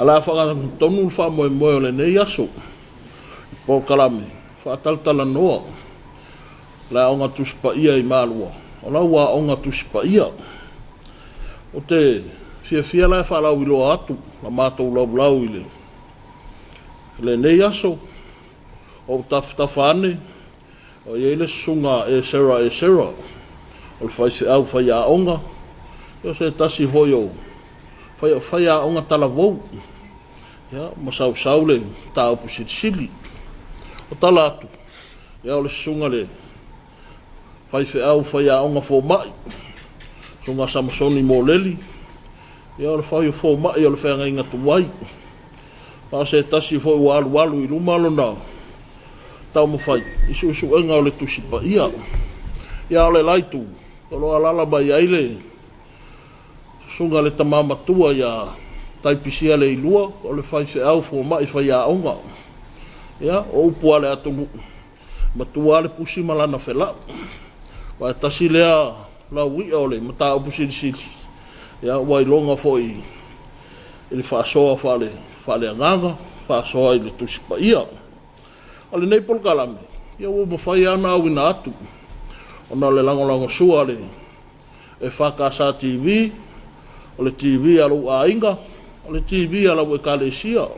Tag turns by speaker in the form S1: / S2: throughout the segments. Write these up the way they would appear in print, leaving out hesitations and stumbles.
S1: Ae o le a faagatonu le faamoemoe o lenei aso i polokalame faatalatalanoa o le Aoga Tusi Paia i Malua, o lau Aoga Tusi Paia. Ou te fiafia la e faalauiloa atu la matou laulau i lenei aso. O ou tafatafa ane o i ai le Susuga Esera Esera, o le faifeau faiaoga, o se tasi foi o faiaoga talavou, ma sausau le mataupu silisili. O tala atu, o le susuga i le faifeau faiaoga fomai, Susuga Samasoni Moleli, o le fomai o le feagaiga tuai, ma o se tasi foi ua alualu i luma lona taumafai i suesuega o le Tusi Paia. A o le la itu, o lo o alaala mai ai le susuga i le tama matua ia Taipisia Leilua, o le faifeau fomai faiaoga. Ia, o upu lava a le atunuu, e matua lava le pusi ma lana felau, aua e tasi lea lauia o le mataupu silisili, ua iloga foi i le faasoa faaleagaga, faasoa i le Tusi Paia. O lenei polokalame, ia ua mafai lava ona auina atu ona o le lagolagosua a le EFKS TV, o le TV a lou aiga, o le TV a lau Ekalesia,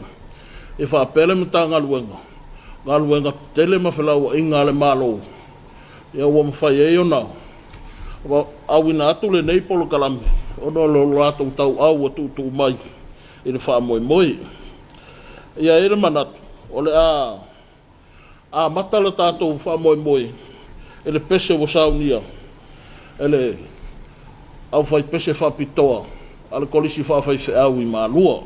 S1: e faapea le Matagaluega, o Galuega Tetele ma Felauaiga a le Malo, ua mafai ai ona auina atu lenei polokalame ona o lo latou tauau ua tuutuu mai i le faamoemoe. E i ai le manatu, o le a amata le tatou faamoemoe i le pese ua saunia e le aufaipese faapitoa a le Kolisi Faafaifeau i Malua.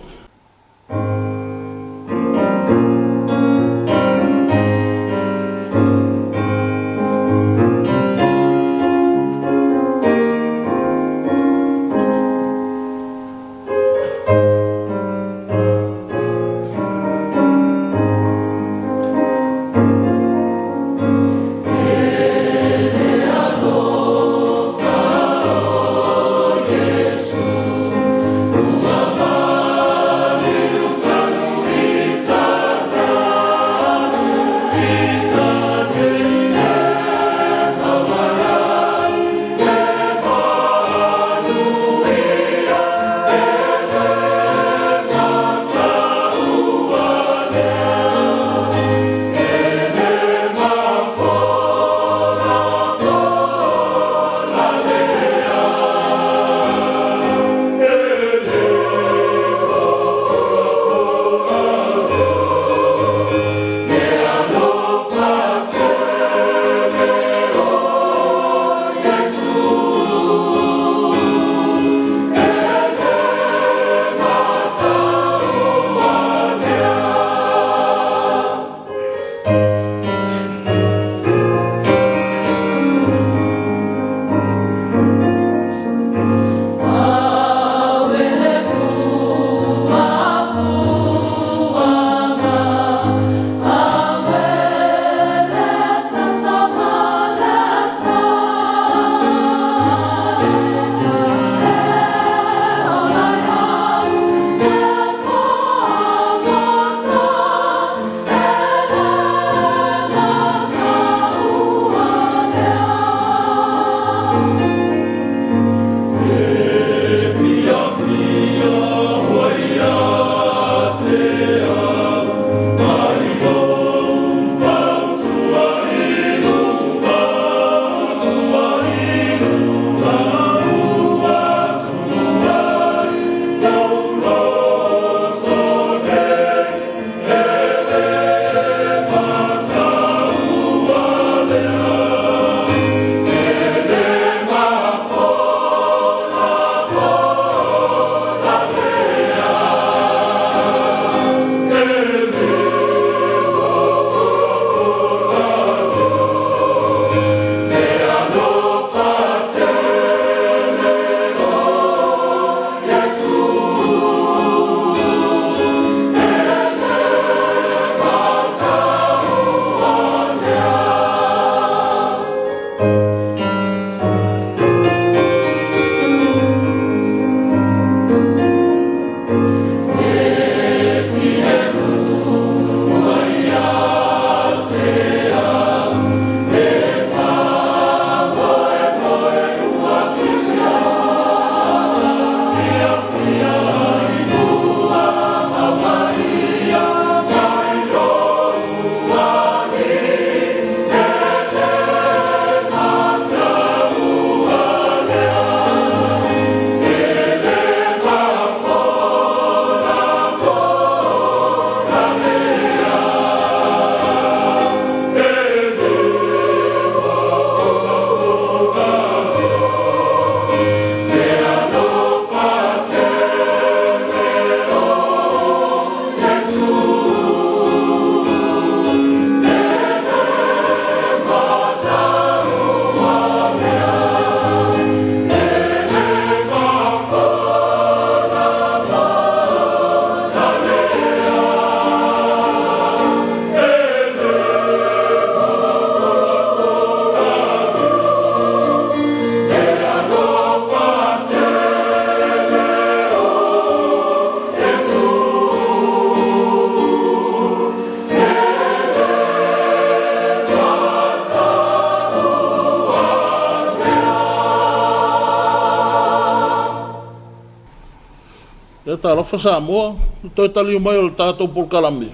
S1: Talofa Samoa, i le toe taliu mai o le tatou polokalame,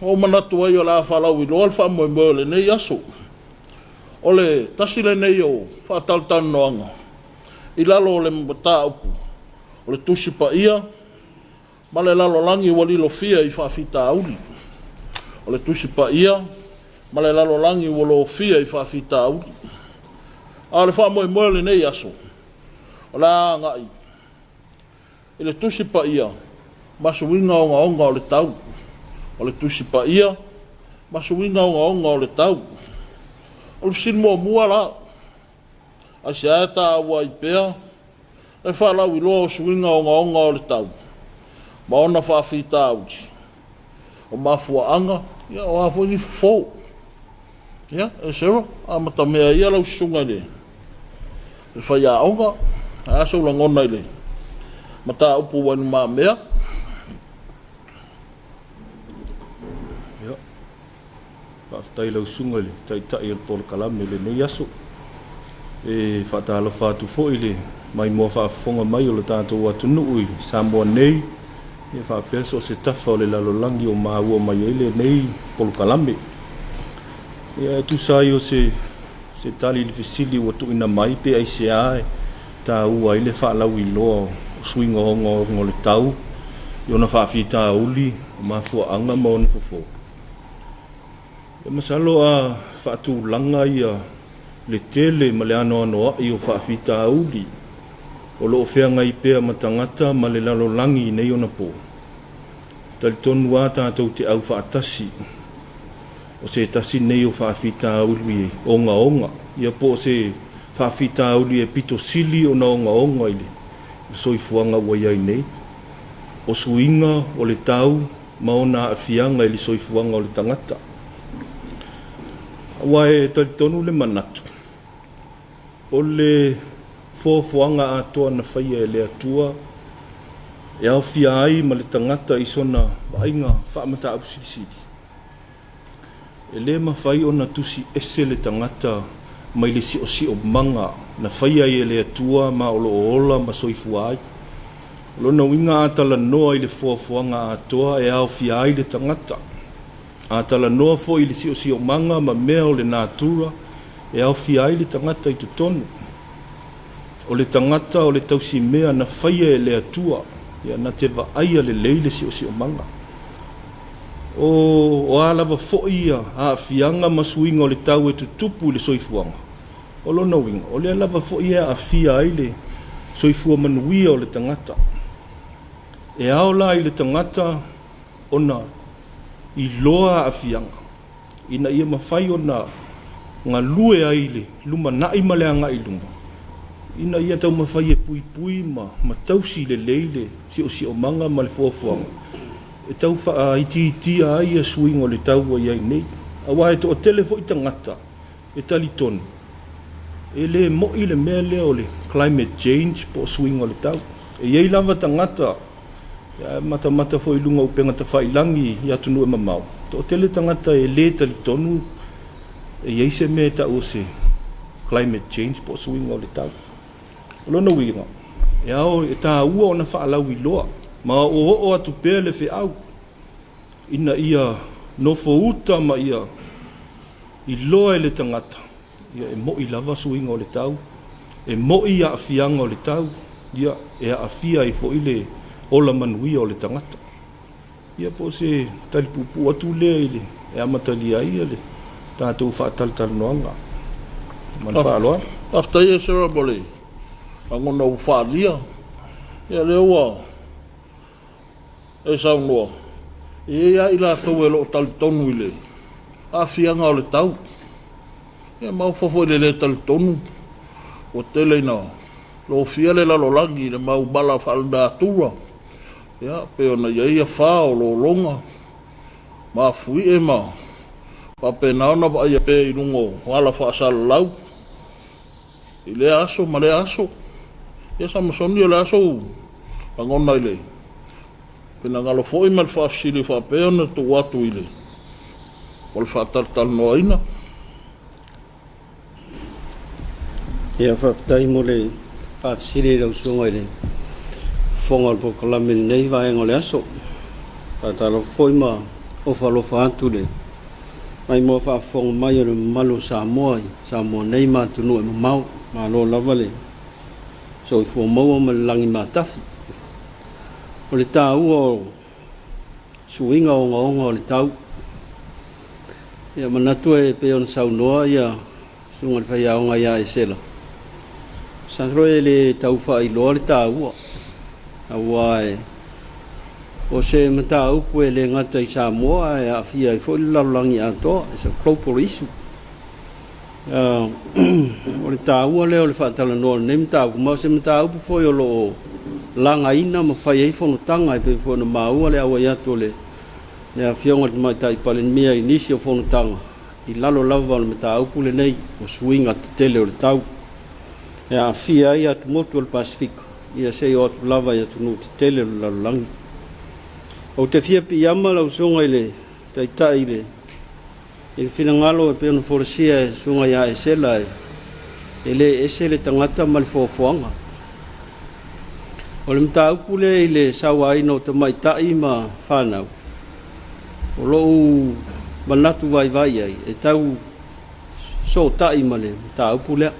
S1: ua ou manatu ai o le a faalauiloa le faamoemoe o lenei aso. O le tasi lenei o faatalatalanoaga i lalo o le mataupu o le Tusi Paia ma le lalolagi ua lilofia i faafitauli. O le Tusi Paia ma le lalolagi ua lofia i faafitauli. A o le faamoemoe o lenei aso, o le a agai i le Tusi Paia ma suiga ogaoga o le tau. O le Tusi Paia ma suiga ogaoga o le tau. O le fesili muamua la, aisea e taua ai pea le faalauiloa o suiga ogaoga o le tau ma ona faafitauli, o mafuaaga, ia o a foi ni fofo? Ia, Esera, amatamea ia lau susuga i le faiaoga. O le a sou lagona i le mataupu ua i lumamea?
S2: Ia, faafetai i lau susuga i le Taitai o le polokalame i lenei aso. E faatalofa atu foi i le maimoa faafofoga mai o le tatou atunuu i Samoa nei, ia faapea so o se tafa o le lalolagi o maua mai ai lenei polokalame. Ia e tusa ai o se se tali i le fesili ua tuuina mai pe aisea e taua ai le faalauiloa o suiga ogaoga o le tau i ona faafitauli, o mafuaaga ma ona fofo. Ia masalo a faatulaga ia le tele ma le anoanoai o faafitauli o lo o feagai pea ma tagata ma le lalolagi i nei ona po, e talitonu lava tatou te aufaatasi o se tasi lenei o faafitauli ogaoga, ia po o se faafitauli e pito sili ona ogaoga i le soifuaga ua i ai nei, o suiga o le tau ma ona aafiaga i le soifuaga o le tagata. Aua e talitonu le manatu, o le foafoaga atoa na faia e le Atua e aofia ai ma le tagata i sona vaaiga faamataupu silisili, e le mafai ona tusi ese le tagata mai le siosiomaga na faia ai e le Atua ma o lo o ola ma soifua ai. O lona uiga a talanoa i le foafoaga atoa e aofia ai le tagata, a talanoa foi i le siosiomaga ma mea o le natura e aofia ai le tagata i totonu, o le tagata o le tausimea na faia e le Atua, ia na te vaaia lelei le siosiomaga. O a lava foi aafiaga ma suiga o le tau e tutupu i le soifuaga, o lona uiga, o lea lava foi e aafia ai le soifua manuia o le tagata. E ao la i le tagata ona iloa aafiaga ina ia mafai ona galue ai i le lumanai ma le agai i luma, ina ia taumafai e puipui ma tausi lelei le siosiomaga ma le foafoaga e tau faaitiitia ai suiga o le tau ua i ai nei. Aua e toatele foi tagata e talitonu e le mo'i le mea lea o le climate change po o suiga o le tau. E i ai lava tagata e matamata foi i luga o upega tafailagi i atunuu e mamao, toatele tagata e le talitonu e i ai se mea e tau o se climate change po o suiga o le tau. O lona uiga, e ao e taua ona faalauiloa ma oooo atu pea le feau ina ia nofouta ma ia iloa e le tagata, ia e mo'i lava suiga o le tau, e mo'i aafiaga o le tau, ia e aafia ai foi le ola manuia o le tagata. Ia po o se tali puupuu atu lea i le e amatalia ai le tatou faatalatalanoaga. Ma le faaaloalo.
S1: Faafetai Esera mo le lagona ua faaalia. Ia lea ua e saunoa, e i ai lava i latou e le o talitonu i le aafiaga o le tau. Ia maofa foi i le le talitonu, ua tele ina lofia le lalolagi i le mau mala faale-natura, ia, pei ona i ai afa o lologa, mafuie ma faapena ona vaaia pea i luga o ala faasalalau i lea aso ma lea aso. Ia Samasoni, o le a sou lagona i le finagalo foi ma le faafesili faapea ona tuu atu i le mo le faatalatalanoaina?
S3: Ia, faafetai mo le faafesili i lau Susuga i le faafofoga o le polokalame i lenei vaega o le aso. Faatalofa foi ma ofo alofa atu i le maimoa faafofoga mai o le mamalu o Samoa i Samoa nei ma atunuu e mamao. Malo lava le soifua maua ma le lagi matafi. O le taua o suiga ogaoga o le tau. Ia manatu e pei ona saunoa ia susuga i le faiaoga ia Esera, masalo e le tau faailoa le taua, aua e o se mataupu e le gata i Samoa ae aafia ai foi le lalolagi atoa, it's a global issue. O le taua lea o le faatalanoa o lenei mataupu, ma o se mataupu foi o lo o lagaina ma fai ai fonotaga e pei foi ona maua le auai atu o le Afioga i le Tamaitai Palemia i nisi o fonotaga i lalo lava o le mataupu lenei o suiga tetele o le tau e aafia ai atumotu o le Pasefika ia seia oo atu lava i atunuu tetele o le lalolagi. Ou te fia piiama lau Susuga i le Taitai i le I le finagalo e pei ona folasia e Susuga ia Esera, e le ese le tagata ma le foafoaga. O le mataupu lea i le sauaina o tamaitai ma fanau, o lou manatu vaivai i ai, e tau fesootai ma le mataupu lea.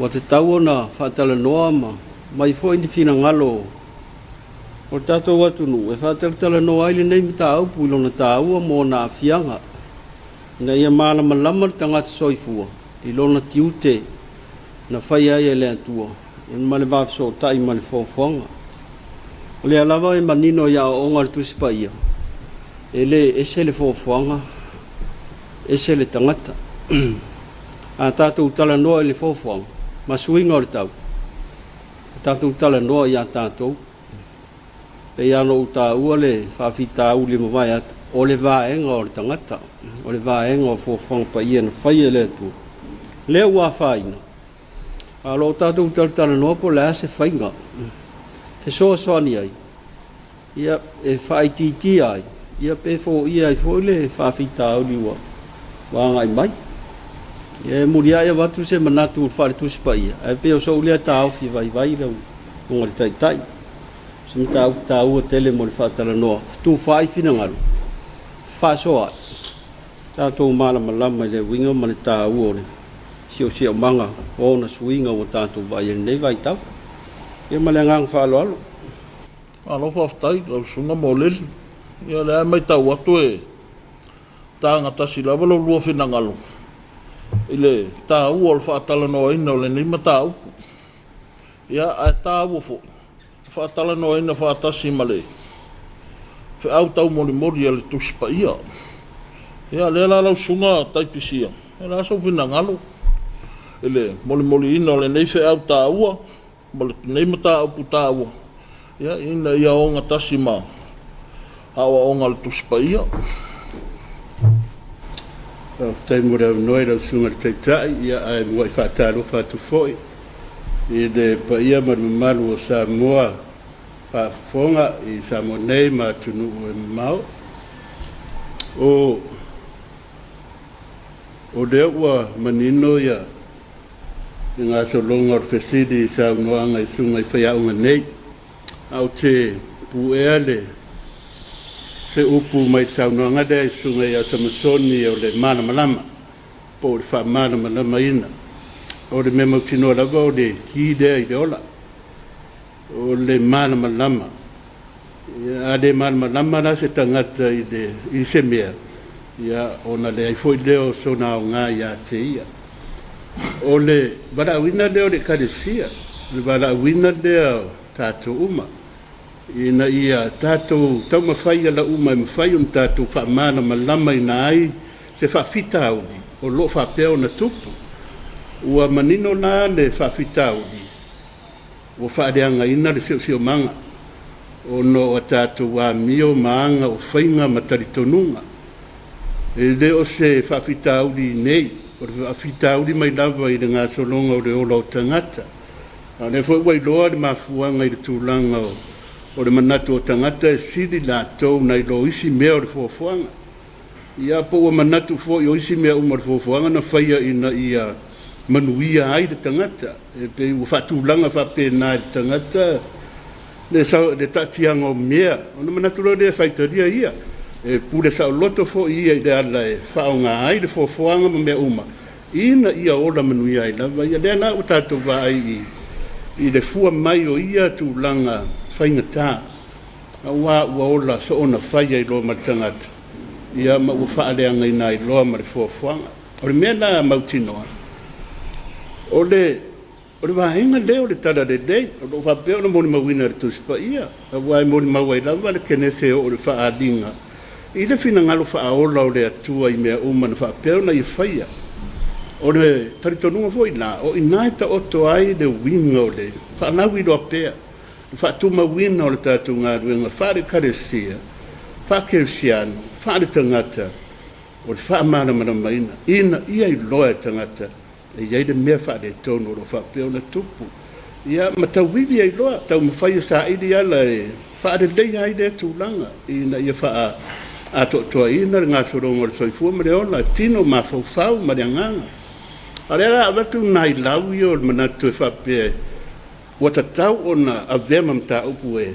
S3: Ua tatau ona faatalanoa ma aumai foi ni finagalo o le tatou atunuu e faatalatalanoa ai lenei mataupu i lona taua ma ona aafiaga, ina ia malamalama le tagata soifua i lona tiute na faia ai e le Atua ma le va fesootai ma le foafoaga. O lea lava e manino i aoaoga a le Tusi Paia, e le ese le foafoaga, ese le tagata. A tatou talanoa i le foafoaga ma suiga o le tau, tatou talanoa ia tatou. Pei lava ona ou taua le faafitauli e mavae atu, o le vaega o le tagata, o le vaega o foafoaga paia na faia e le Atua, lea ua afaina, a o lo o tatou talatalanoa po o le a se faiga e fesoasoani ai, ia, e faaitiitia ai, ia pe foia ai foi le faafitauli ua agai mai. Ia, e muliai avatu se manatu faale-Tusi Paia, ae pei o sou lea taofi vaivai lau Afioga i le Taitai. O se mataupu taua tele mo le faatalanoa, fetufaai finagalo, fefaasoaai, tatou malamalama i le uiga ma le taua o le siosiomaga o ona suiga ua tatou vaai ai i lenei vaitau. Ia ma le agaga faaaloalo.
S1: Malo faafetai lau Susuga Moleli. Ia o lea e matau atu e taga tasi lava lo lua finagalo i le taua o le faatalanoaina o lenei mataupu. Ia, ae taua foi le faatalanoaina faatasi ma le feau taumolimoli a le Tusi Paia. Ia, lea la lau Susuga Taipisia, o le a sou finagalo i le molimoliina o lenei feau taua ma lenei mataupu taua, ia, ina ia ogatasi ma aoaoga a le Tusi Paia.
S4: Faafetai mo le avanoa i lau Susuga i le Taitai, ia ae muai faatalofa atu foi i le paia ma le mamalu o Samoa faafofoga i Samoa nei ma atunuu e mamao. O o lea ua manino ia le gasologa o le fesili i saunoaga i susuga i faiaoga nei. Ae ou te puea le se upu mai le saunoaga lea i Susuga ia Samasoni o le malamalama po o le faamalamalamaina. O le mea mautinoa lava o le ki lea i le ola, o le malamalama. A le malamalama la se tagata i le i se mea, ia ona leai foi lea o sona aoga ia te ia. O le valaauina lea o le Ekalesia, o le valaauina lea o tatou uma, ina ia tatou taumafai i ala uma e mafai ona tatou faamalamalamaina ai se faafitauli o lo o faapea ona tupu. Ua manino la le faafitauli ua faaleagaina le siosiomaga ona o a tatou amio ma aga o faiga ma talitonuga. E le o se faafitauli i inei, o le faafitauli mai lava i le gasologa o le ola o tagata. A o lea foi ua iloa le mafuaaga i le tulaga o le manatu o tagata e sili latou nai lo isi mea o le foafoaga. Ia, po ua manatu foi o isi mea uma o le foafoaga na faia ina ia manuia ai le tagata. E pei ua faatulaga faapena e le tagata. le taatiaga o mea, ona manatu loa lea e faitalia ia, e pule saoloto foi ia i le ala e faaaoga ai le foafoaga ma mea uma, ina ia ola manuia ai lava ia. Lea la ua tatou vaai i le fua mai o ia tulaga faigata, aua ua ola soona fai ai loa ma le tagata, ia ma ua faaleagaina ai loa ma le foafoaga. O le mea la mautinoa, o le O le vaega lea o le Talalelei o lo o faapea ona molimauina e le Tusi Paia, aua e molimau ai lava le Kenese e oo i le faaaliga i le finagalo faaola o le Atua i mea uma na faapea ona ia faia. O le talitonuga foi la, o i ina e taoto ai le uiga o le faalauiloa pea, le faatumauina o le tatou galuega faale-Ekalesia, faa-Kerisiano, faale-tagata, o le faamalamalamaina ina ia iloa e tagata E i ai le mea faaletonu o lo o faapea ona tupu. Ia, ma tauivi ai loa, taumafai e saili ala e faaleleia ai lea tulaga ina ia faaatoatoaina le gasologa o le soifua ma le ola, tino, mafaufau ma le agaga. A o lea la a avatu nai lau ia o le manatu e faapea ua tatau ona avea ma mataupu e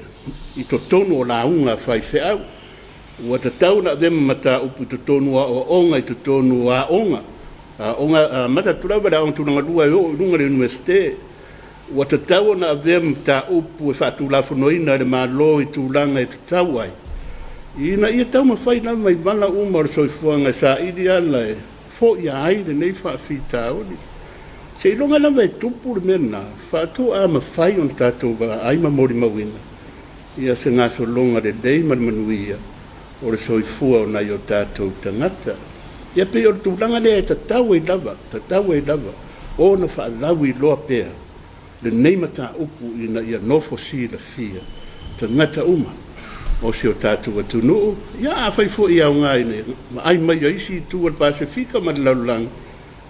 S4: i totonu o lauga a faifeau, ua tatau ona avea ma mataupu i totonu o aoaoga i totonu o aoga, Aoga amata atu lava i le aoga tulaga lua e oo i luga i le Iunivesite, ua tatau ona avea ma mataupu e faatulafonoina e le Malo i tulaga e tatau ai, ina ia taumafai lava i vala uma o le soifuaga e saili ala e foia ai lenei faafitauli. Seiloga lava e tupu le mea lena, faatoa mafai ona tatou vaai ma molimauina ia se gasologa lelei ma le manuia o le soifua o nai o tatou tagata. Ia pei o le tulaga lea e tatau ai lava, tatau ai lava ona faalauiloa pea lenei mataupu ina ia nofo silafia tagata uma o si o tatou atunuu. Ia afai foi e aoga i le vaai mai a isi itu o le Pasefika ma le lalolagi,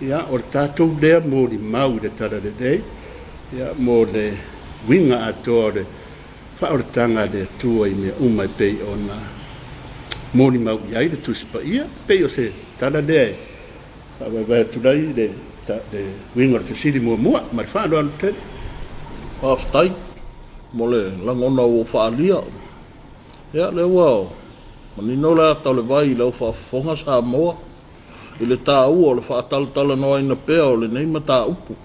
S4: ia o le tatou lea molimau i le Talalelei, ia mo le uiga atoa o le faaolataga a le Atua i mea uma e pei ona molimau i ai le Tusi Paia. E pei o se tala lea e faavaevae atu ai le uiga o le fesili muamua. Ma le faaaloalo tele.
S1: Faafetai mo le lagona ua faaalia. Ia, lea ua manino le ata o le vai i lau faafofoga Samoa i le taua o le faatalatalanoaina pea o lenei mataupu.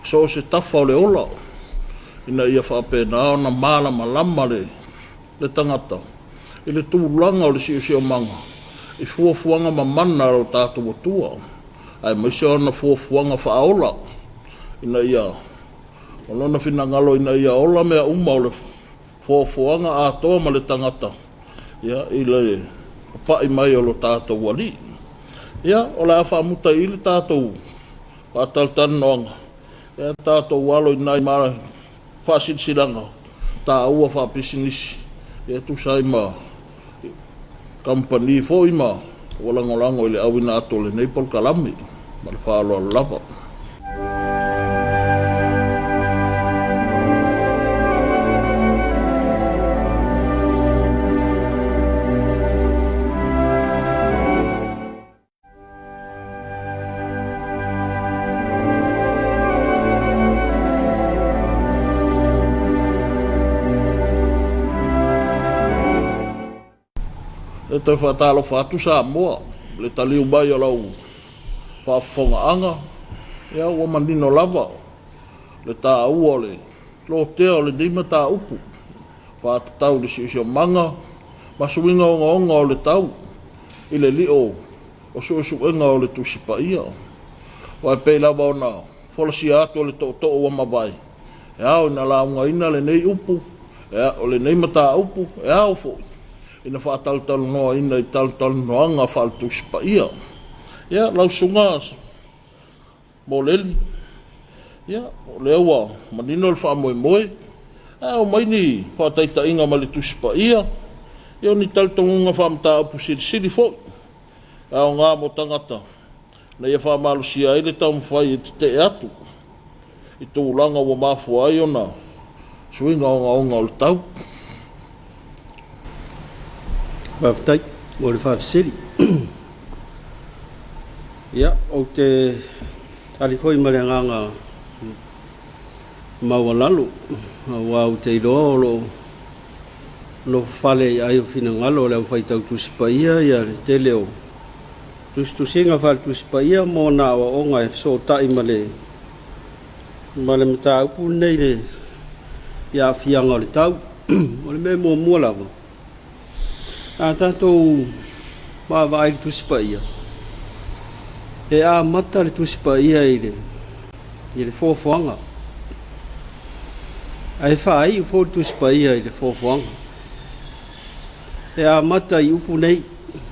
S1: So o se tafa o le ola, ina ia faapena ona malamalama le tagata i le tulaga o le siosiomaga i fuafuaga mamana a lo tatou Atua, aemaise ona fuafuaga faaola ina ia o lona finagalo ina ia ola mea uma o le foafoaga atoa ma le tagata ia, i le papai mai o lo tatou Alii. Ia, o le a faamuta i i le tatou faatalatalanoaga, ia tatou alo i nai faasilasilaga taua faapisinisi e tusa ai ma kamupani foi ma ua lagolago i le auina atu o lenei polokalame. Ma le faaaloalo lava. E toe faatalofa atu Samoa i le taliu mai o lau faafofogaaga, ia ua manino lava le taua o le lotea o lenei mataupu faatatau i le siosiomaga ma suiga ogaoga o le tau i le lio o suesuega o le Tusi Paia. Aua e pei lava ona folasia atu e le tootoo ua mavae, e ao ina laugaina lenei upu, o lenei mataupu, e ao foi ina faatalatalanoaina i talatalanoaga faale-Tusi Paia. Ia, lau Susuga Moleli, ia, o lea ua manino le faamoemoe, ae aumai ni faataitaiga mai le Tusi Paia, ia o ni talitonuga faa-mataupu silisili foi, e aoga mo tagata ina ia faamalosia ai le taumafai e tetee atu i tulaga ua mafua ai ona suiga ogaoga o le tau.
S3: Faafetai mo le faafesili. Ia, ou te tali foi ma le agaga maualalo, aua ou te iloa o lo o nofofale i aai o finagalo o le aufaitau Tusi Paia ia le tele o tusitusiga faale-Tusi Paia mo ona aoaoga e fesootai ma le ma le mataupu lenei i le i aafiaga o le tau. O le mea muamua lava, a tatou vaavaai i le Tusi Paia, e amata le Tusi Paia i le i le foafoaga, ae faaiu foi le Tusi Paia i le foafoaga. E amata i upu nei,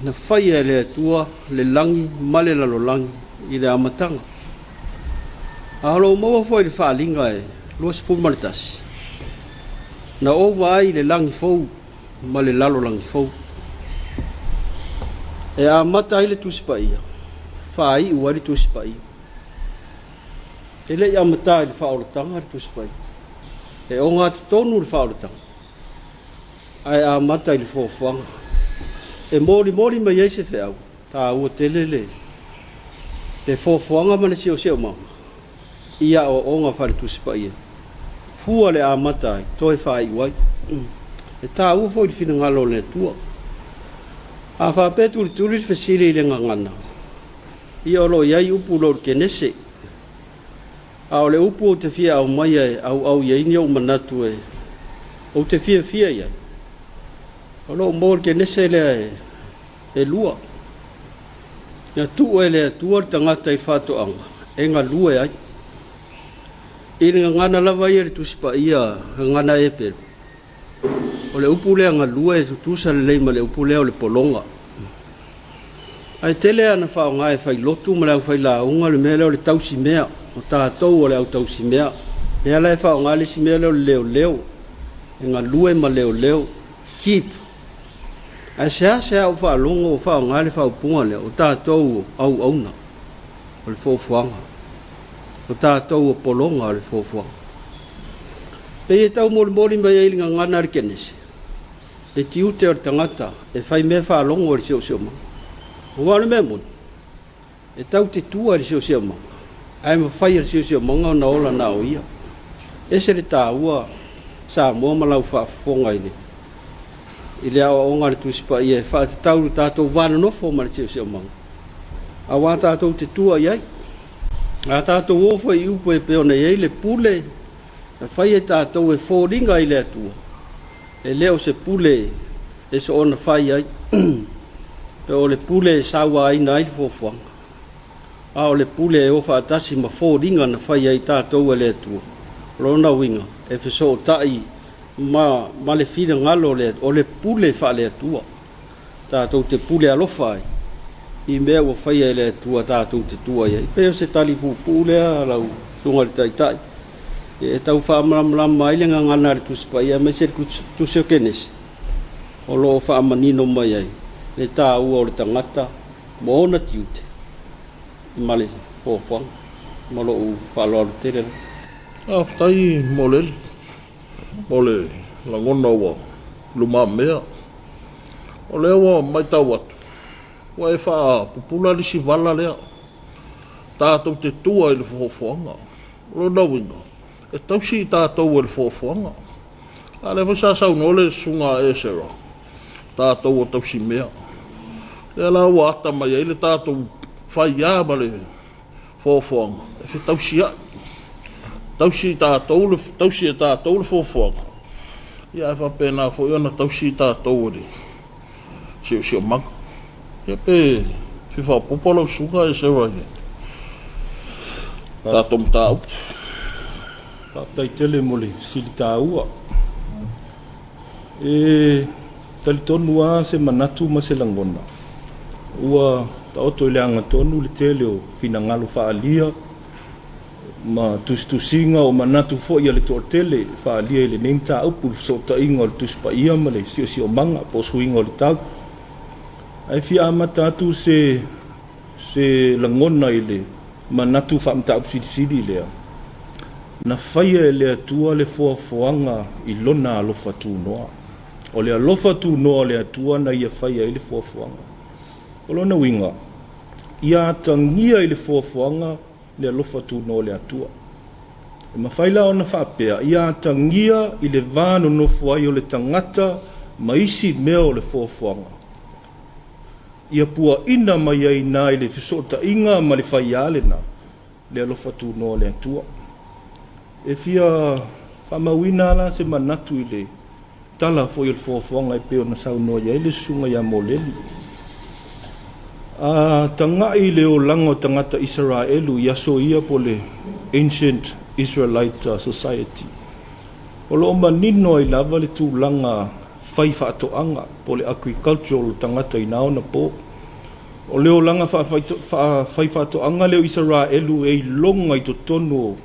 S3: na faia e le Atua le lagi ma le lalolagi i le amataga. A o lo o maua foi i le faaaliga e 21, na ou vaai i le lagi fou ma le lalolagi fou. E amata ai le Tusi Paia, faaiu ai le Tusi Paia. E le i amata i le faaolataga le Tusi Paia. E ogatotonu le faaolataga, ae amata i le foafoaga. E molimoli mai ai se feau taua tele le le foafoaga ma le siosiomaga i aoaoga faale-Tusi Paia, fua le amata ai, toe faaiu ai. E taua foi le finagalo o le Atua. A faapea e tulituli le fesili i le gagana, ia o lo o i ai upu i lo le Kenese, a o le upu ou te fia aumaia e auau i ai ni ou manatu e ou te fiafia i ai, o lo o maua i le Kenese lea e 2. Na tuu e le Atua le tagata i faatoaga e galue ai. I le gagana lava ia i le Tusi Paia, gagana Eperu, o le upu lea galue e tutusa lelei ma le upu lea o le pologa. Ae tele lava ina faaaoga e failotu ma le aufailauga le mea lea o le tausimea, o tatou o le au tausimea. Lea la e faaaoga le isi mea lea o le leoleo, e galue ma leoleo, keep. Ae seasea ou faalogo o faaaoga le faaupuga lea, o tatou o auauna o le foafoaga, o tatou o pologa o le foafoaga. Pei e taumolimoli mai ai i le gagana a le Kenese, le tiute o le tagata e fai mea faalogo i le siosiomaga. Aua o le mea moni, e tau te tua i le siosiomaga, ae mafai e le siosiomaga ona ola na o ia. E ese le taua Samoa ma lau faafofoga i le i le aoaoga a le Tusi Paia e faatatau i lo tatou va nonofo ma le siosiomaga, aua tatou te tua i ai. A tatou o foi i upu e pei ona i ai le pule na fai e tatou e foliga i le Atua, E le o se pule e soona fai ai, pe o le pule e sauaina ai le fuafuaga, a o le pule e o faatasi ma foliga na fai ai tatou e le Atua. O lona uiga, e fesootai ma, ma le finagalo o le, o le pule faale-Atua. Tatou te pule alofa ai i mea ua faia e le Atua tatou te tua i ai. E pei o se tali puupuu lea lau Susuga i le Taitai e tau faamalamalama ai le gagana a le Tusi Paia aemaise le Tusi o Kenese o lo o faamanino mai ai le taua o le tagata ma ona tiute ma le foafoaga. Ma lou faaaloalo tele lava.
S1: Faafetai Moleli mo le lagona ua lumamea. O lea ua matau atu, ua e faapupula le isi vala lea, tatou te tua i le foafoaga. O lona uiga, e tausi i tatou e le foafoaga. A o lea foi sa saunoa le susuga a Esera, tatou o tausimea. Lea la ua ata mai ai le tatou faiā ma le foafoaga e fetausiai. Tausi i tatou le, tausi e tatou le foafoaga, ia ae faapena foi ona tausi i tatou e le siosiomaga. Ia pe fia faaopoopo lau susuga Esera i le tatou mataupu.
S2: Faafetai tele mo le fesili taua. E talitonu lava se manatu ma se lagona, ua taoto i le agatonu le tele o finagalo faaalia ma tusitusiga o manatu foi a le toatele e faaalia i lenei mataupu i le fesootaiga o le Tusi Paia ma le siosiomaga po o suiga o le tau. Ae fia amata atu se se lagona i le manatu faamataupu silisili lea, na faia e le Atua le foafoaga i Lona alofa tunoa. O le alofa tunoa o le Atua na Ia faia ai le foafoaga. O lona uiga, ia atagia i le foafoaga le alofa tunoa o le Atua. E mafai la ona faapea, ia atagia i le va nonofo ai o le tagata ma isi mea o le foafoaga. Ia puaina mai ai i ina i le fesootaiga ma le faiā lena, le alofa tunoa o le Atua. E fia faamauina lava la se manatu i le tala foi o le foafoaga e pei ona saunoa i ai le Susuga ia Moleli. A tagai i le olaga o tagata Isaraelu i aso ia po o le Ancient Israelite Society, o lo o manino ai lava le tulaga faifaatoaga po o le agricultural tagata i na ona po. O le olaga faafaifaatoaga lea o Isaraelu e iloga i totonu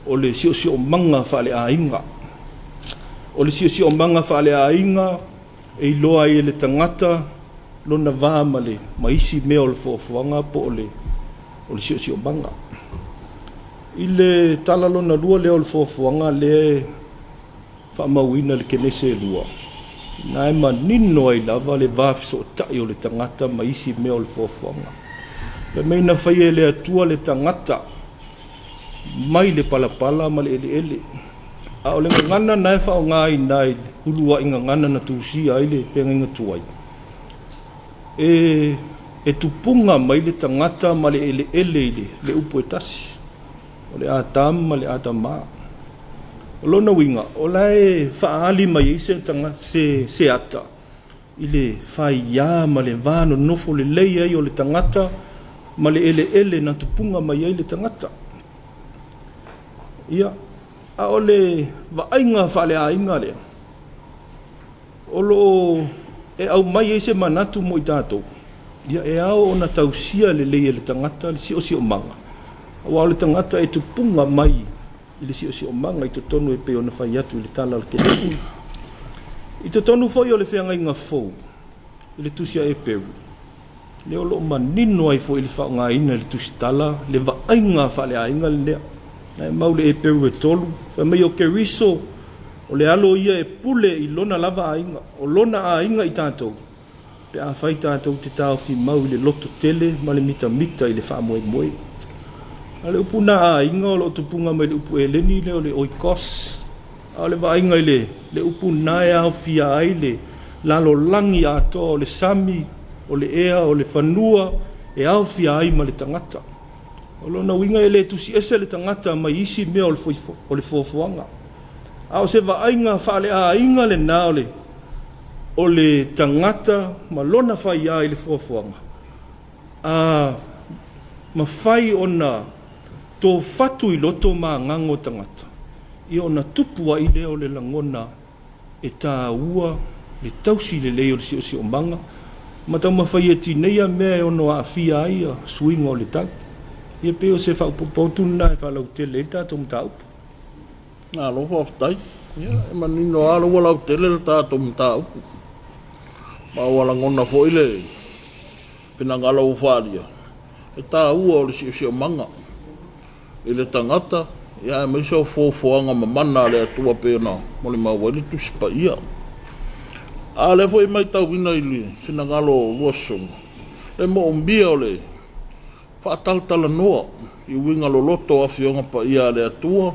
S2: o le siosiomaga faaleaiga. O le siosiomaga faaleaiga e iloa ai e le tagata lona va ma le ma isi mea o le foafoaga po o le o le siosiomaga. I le tala lona lua lea o le foafoaga lea e faamauina i le Kenese e 2, na e manino ai lava le va fesootai o le tagata ma isi mea o le foafoaga. Fai mai na faia e le Atua le tagata mai le palapala ma le eleele. A o le gagana na e faaaogaina ai le uluai gagana na tusia ai le feagaiga tuai, e, e tupuga mai le tagata ma le eleele i le, le upu e tasi, o le Atam ma le Adama. O lona uiga, o la e faaali mai ai se, se, se ata i le faiā ma le va nonofo lelei ai o le tagata ma le eleele na tupuga mai ai le tagata. Ia, a o le vaaiga faaleaiga lea, o lo o e aumai ai se manatu mo i tatou, ia e ao ona tausia lelei e le tagata le siosiomaga, aua o le tagata e tupuga mai i le siosiomaga i totonu e pei ona fai atu i le tala o le Kenesi. I totonu foi o le feagaiga fou i le tusi a Eperu, lea o lo o manino ai foi le faaaogaina e le tusitala le vaaiga faaleaiga lenea. Na e mau le Eperu e 3, fai mai o Keriso o le alo ia e pule i lona lava aiga, o lona aiga i tatou, pe afai tatou te taofi mau i le loto tele ma le mitamita i le faamoemoe. A o le upu na aiga o lo o tupuga mai le upu Eleni lea o le oikos, a o le vaaiga i le, le upu na e aofia ai le lalolagi atoa o le sami, o le ea, o le fanua, e aofia ai ma le tagata. O lona uiga e le tusiese le tagata mai isi mea o le, o le foafoaga. A o se vaaiga faaleaiga lena o le o le tagata ma lona faiā i le foafoaga, a mafai ona tofatu i loto ma agaga o tagata, ia ona tupu ai lea o le lagona e taua le tausi lelei o le siosiomaga ma taumafai e tineia mea e ono aafia ai suiga o le tau. Ia pei o se faaopoopo atu lena e faalautele ai le tatou mataupu.
S1: Malo faafetai. Ia, e manino lava ua lautele le tatou mataupu. Ma ua lagona foi le finagalo ua faaalia, le taua o le siosiomaga i le tagata, ia aemaise o foafoaga mamana a le Atua pei ona molimau ai le Tusi Paia. A o lea foi e matauina i le finagalo o lua susuga, le moomia o le faatalatalanoa i uiga loloto o Afioga Paia a le Atua,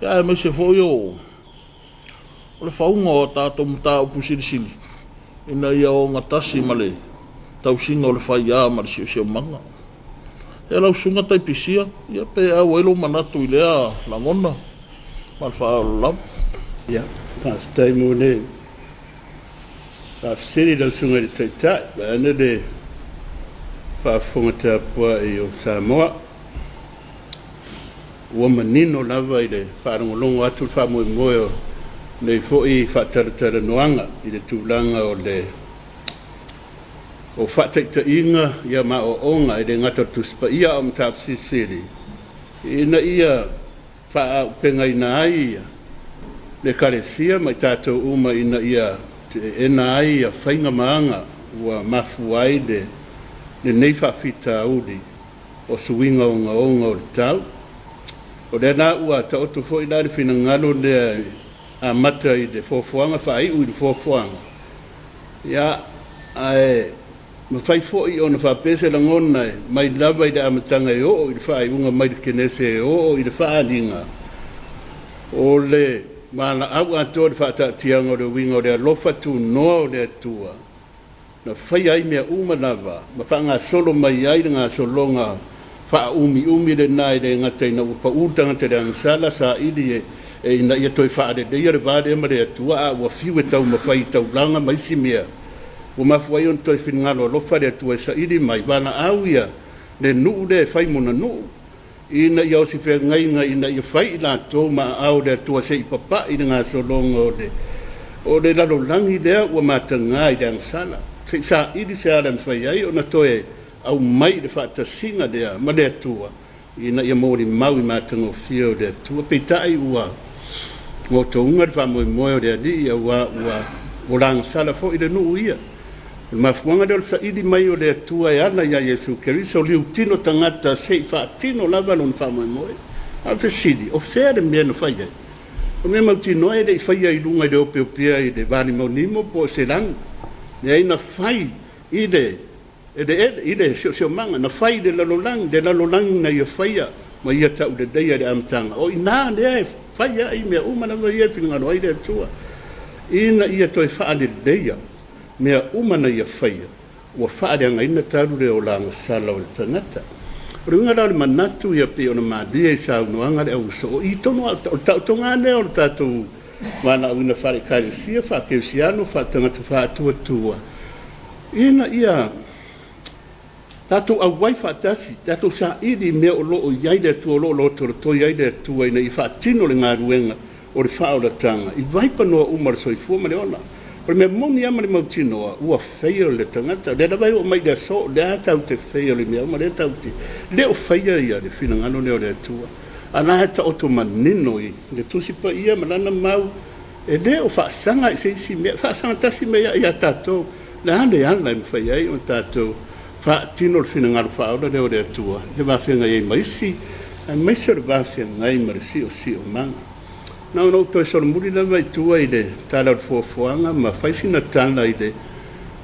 S1: ia aemaise foi o le fauga o a tatou mataupu silisili ina ia ogatasi ma le tausiga o le faiā ma le siosiomaga. Ia lau Susuga Taipisia, ia pe auai lou manatu i lea lagona ma le faaaloalo lava.
S4: Ia, faafetai mo le Faafesili lau Susuga i le Taitai, vaeane le faafofoga tapuai o Samoa. Ua manino lava i le faalogologo atu le faamoemoe o nei foi faatalatalanoaga i le tulaga o le o faataitaiga ia ma aoaoga e le gata o le Tusi Paia a o Mataupu Silisili ina ia faaauupegaina ai le Ekalesia ma i tatou uma ina ia teena ai faiga ma aga ua mafua ai lenei faafitauli o suiga ogaoga o le tau. O lea la ua taoto foi la le finagalo lea e amata i le foafoaga faaiu i le foafoaga, ia, ae Mafai foi ona faapea se lagona e mai lava i le amataga e oo i le faaiuga mai le Kenese e oo i le faaaliga. O le valaau atoa i le faataatiaga o le uiga o le alofa tunoa o le Atua, na faia ai mea uma lava ma faagasolo mai ai le gasologa faaumiumi lena e le gata ina ua pau le tagata i le agasala, saili e ina ia toe faaleleia le va lea ma le Atua, a ua fiu e taumafai i taulaga ma isi mea, ua mafua ai ona toe finagalo alofa le Atua e saili mai, valaau ia le nuu lea e fai mona nuu, ina ia osi feagaiga ina ia fai i latou ma aao o le Atua se i papa'i le gasologa o le o le lalolagi lea ua mataga i le agasala, se i saili se ala e mafai ai ona toe aumai i le faatasiga lea ma le Atua ina ia molimau i matagofie o le Atua. Peitai ua gotouga le faamoemoe o le Alii aua ua ua lagasala foi le nuu ia. O le mafuaaga lea o le saili mai o le Atua e ala ia Iesu Keriso, liutino tagata se i faatino lava lona faamoemoe. A o le fesili, o fea le mea na fai ai? O le mea mautinoa e le i faia i luga i le opeopea i le vanimonimo po o se lagi. Leai, na fai i le eleele, i le siosiomaga, na fai i le lalolagi, le lalolagi na ia faia ma ia tauleleia i le amataga. O i ina lea e fai ai mea uma lava ia e finagalo ai le Atua, ina ia toe faaleleia mea uma na ia faia, ua faaleagaina talu le olaga sala o le tagata. O le uiga la o le manatu ia pei ona malie i saunoaga a le auuso, o i tonu lava, o le taotoga lava lea o le tatou valaauina faale-Ekalesia, faa-Kerisiano, faa-tagata faatuatua, ina ia tatou auai faatasi, tatou saili i mea o lo o i ai le Atua, o lo o lotolotoi ai le Atua ina ia faatino le galuega o le faaolataga i vaipanoa uma o le soifua ma le ola. O le mea moni lava ma le mautinoa, ua fail le tagata. O lea lava e oo mai i le aso, o lea lava tatou te fail i mea uma, o lea tatou te le o faia le finagalo lea o le Atua. A o la e taoto manino i le Tusi Paia ma Lana mau, e le o faasaga i se isi mea, e faasaga tasi mai lava ia tatou. O le a le ala e mafai ai ona tatou faatino le finagalo faaola lea o le Atua i le va feagai ai ma isi, aemaise o le va feagai ma le siosiomaga. Na ona ou toe solomuli lava i tua i le tala o le foafoaga ma fai sina tala i le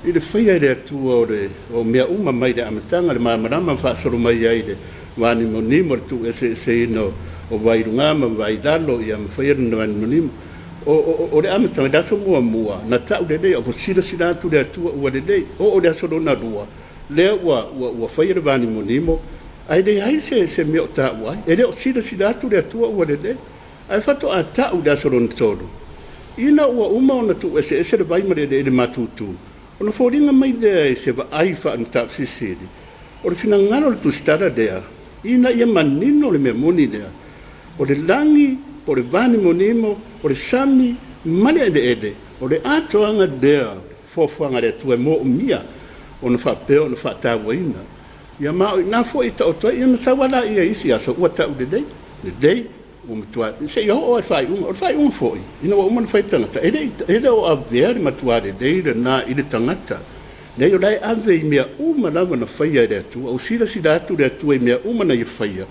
S4: i le faia e le Atua o le o mea uma mai le amataga, le malamalama ma faasolo mai ai le vanimonimo, le tuueseeseina o vai i luga ma vai i lalo, ia ma faia le vanimonimo. O, o, o le amataga, i le aso muamua, na ta'u lelei, a ua silasila atu le Atua ua lelei. Oo i le aso lona lua, lea ua, ua, ua faia le vanimonimo, ae leai se, se mea o taua ai. E le o silasila atu le Atua ua lelei. Ae faatoa ta'u i le aso lona tolu, ina ua uma ona tuueseese le vai ma le eleele matutu, ona foliga mai lea i se vaai faa-mataupu-silisili, o le finagalo o le tusitala lea, ina ia manino le mea moni lea, O le lagi, po o le vanimonimo, o le sami ma le eleele, o le atoaga lea o le foafoaga a le Atua e moomia ona faapea ona faatauaina. Ia ma o i ina foi e taoto ai, ia ona sau lava laia i isi aso ua tau lelei, lelei, ua matua, seia oo lava i le faaiuga. O le faaiuga foi, ina ua uma ona fai le tagata, e le i, e le o avea le matua lelei lena i le tagata. Leai, o la e ave i mea uma lava na faia e le Atua. Ua silasila atu le Atua i mea uma na Ia faia,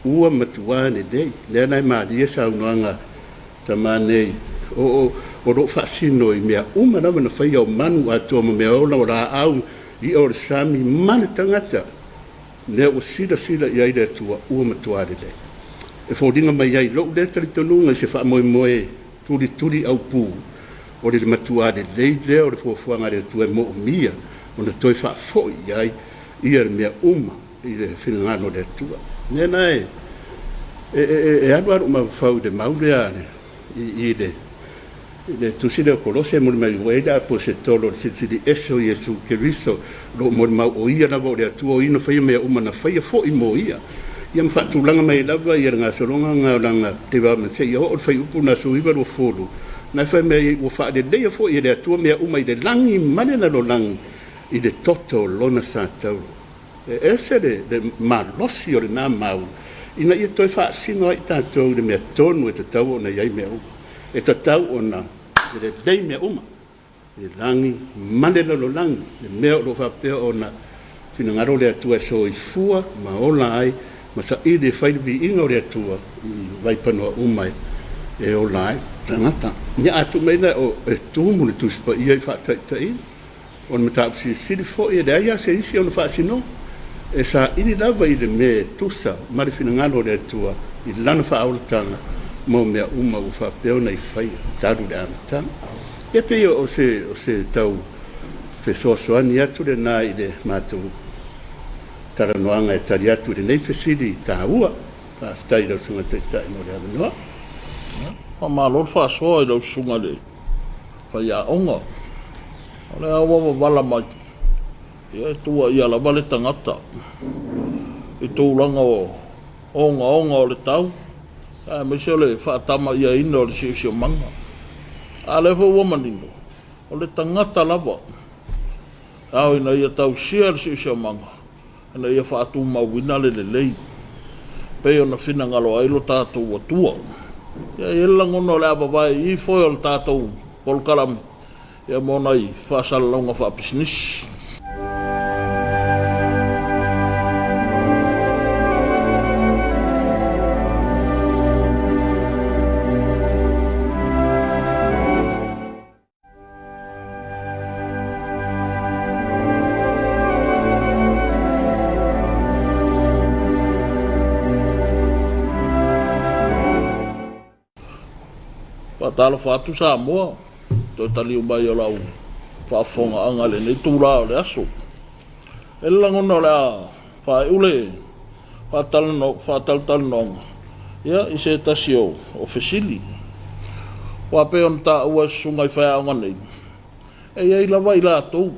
S4: Ua matua lelei. Lea la e malie saunoaga a tama nei, o, o, o lo o faasino i mea uma lava na faia o manu atoa ma mea ola, o laau, i'a o le sami ma le tagata, lea ua silasila i ai le Atua, ua matua lelei. E foliga mai ai lou lea talitonuga i se faamoemoe tulituli aupu, o le matua lelei lea o le fuafuaga a le Atua e moomia ona toe faafoi i ai ia le mea uma i le finagalo o le Atua. O lea la e, e, e, e alu lava lou mafaufau i le mau lea i, i le, i le tusi lea o Kolose e molimau ai le Aposetolo o le Silisili Ese o Iesu Keriso, o lo o molimau o Ia lava o le Atua, o Ia na faia mea uma, na faia foi mo Ia. Ia ma faatulaga mai ai lava ia le gasologa na o lana development seia oo i le fuaiupu na 19 20, na e fai mai ai ua faaleleia foi e le Atua mea uma i le lagi ma le lalolagi i le toto o Lona satauro. E ese le malosi o lena mau ina ia toe faasino ai tatou i le mea tonu e tatau ona i ai mea uma. E tatau ona lelei mea uma i le lagi ma le lalolagi, le mea o lo o faapea ona finagalo le Atua e soifua ma ola ai ma saili e fai le viiga o le Atua i vaipanoa uma e ola ai tagata. Ia a tuu mai lea e tumu le Tusi Paia i faataitaiga. O le mataupu silisili foi, e leai lava se isi ona faasinoga, e saili lava i le mea e tusa ma le finagalo o le Atua i Lana faaolataga mo mea uma ua faapea ona i faia talu le amataga. Ia pei o se o se tau fesoasoani atu lena i le matou talanoaga e tali atu i lenei fesili taua. Faafetai i lau Susuga i le Taitai mo le avanoa.
S1: Faamalo le faasoa i lau Susuga i le Faiaoga. O lea ua wavala mai, ia e tuuaia lava le tagata i tulaga o ogaoga o le tau, aemaise o le faatamaiaina o le siosiomaga. A o lea foi ua manino, o le tagata lava e ao ina ia tausia le siosiomaga ina ia faatumauina le lelei e pei ona finagalo ai lo tatou Atua. Ia, e i ai le lagona o le a vavae i i foe o le tatou polokalame ia mo nai faasalalauga faapisinisi. Faatalofa atu Samoa, toe taliu mai o lau faafofogaaga i lenei itula o le aso. E le lagona o le a faaiu le faatalatalanoaga ia, i se tasi o fesili. Aua pei ona taua e Susuga i faiaoga nei, e i ai lava i latou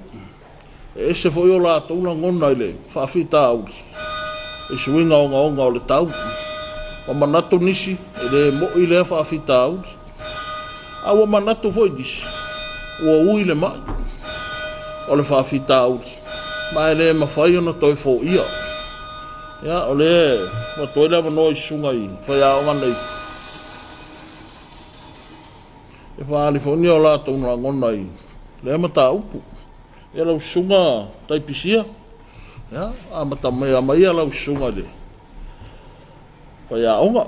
S1: E ese foi o latou lagona i le faafitauli i suiga ogaoga o le tau. Ua manatu nisi e le mo'i lea faafitauli, a ua manatu foi nisi ua ui le ma'i o le faafitauli ma e le mafai ona toe foia. Ia, o lea e avatu ai le avanoa i susuga i faiaoga nei e faaali foi ni o latou lagona i lea mataupu. Ia lau susuga Taipisia, ia, amata maia lau susuga i le faiaoga.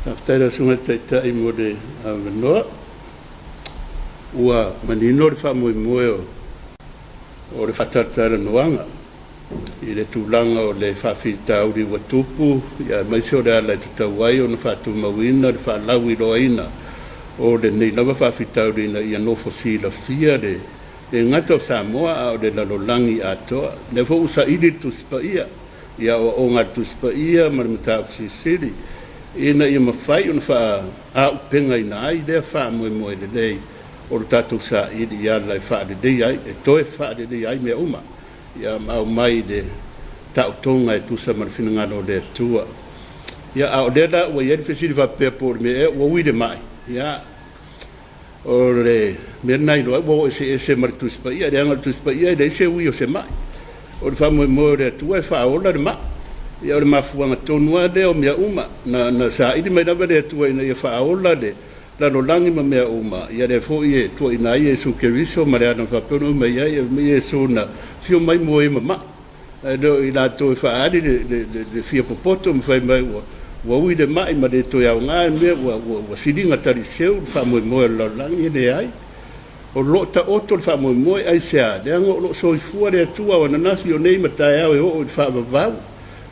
S4: Faafetai lau Susuga i le Taitai mo le avanoa. Ua manino le faamoemoe o le faatalatalanoaga i le tulaga o le faafitauli ua tupu, aemaise o le ala e tatau ai ona faatumauina le faalauiloaina o lenei lava faafitauli ina ia nofo silafia le le gata o Samoa a o le lalolagi atoa. O lea foi ua saili le Tusi Paia i aoaoga a le Tusi Paia ma le Mataupu Silisili ina ia mafai ona faaaupegaina ai lea faamoemoe lelei o le tatou saili i ala e faaleleia ai, e toe faaleleia ai mea uma. Ia ma aumai le taotoga e tusa ma le finagalo o le Atua. Ia, a o lea la ua i ai le fesili faapea po o le mea ea ua ui le mai, ia, o le mea lena e iloa ai ua o eseese ma le Tusi Paia, leaga o le Tusi Paia e leai se ui o se mai. O le faamoemoe o le Atua e faaola le mai. Ia, o le mafuaaga tonu lava lea o mea uma, na, na saili mai lava le Atua ina ia faaola le lalolagi ma mea uma, ia lea foi e tuuaina ai Iesu Keriso ma le ala na faapea ona ui mai ai, e fai mai Iesu na afio mai mo e mama'i, ae le o i latou e faaali le fia popoto ma fai mai ua ua ui le ma'i ma le toe aoga le mea ua ua siliga taliseu le faamoemoe o le lalolagi, e leai. O lo o taoto le faamoemoe, aisea? Leaga o lo o soifua le Atua o ananafi, o nei ma taeao e oo i le faavavau.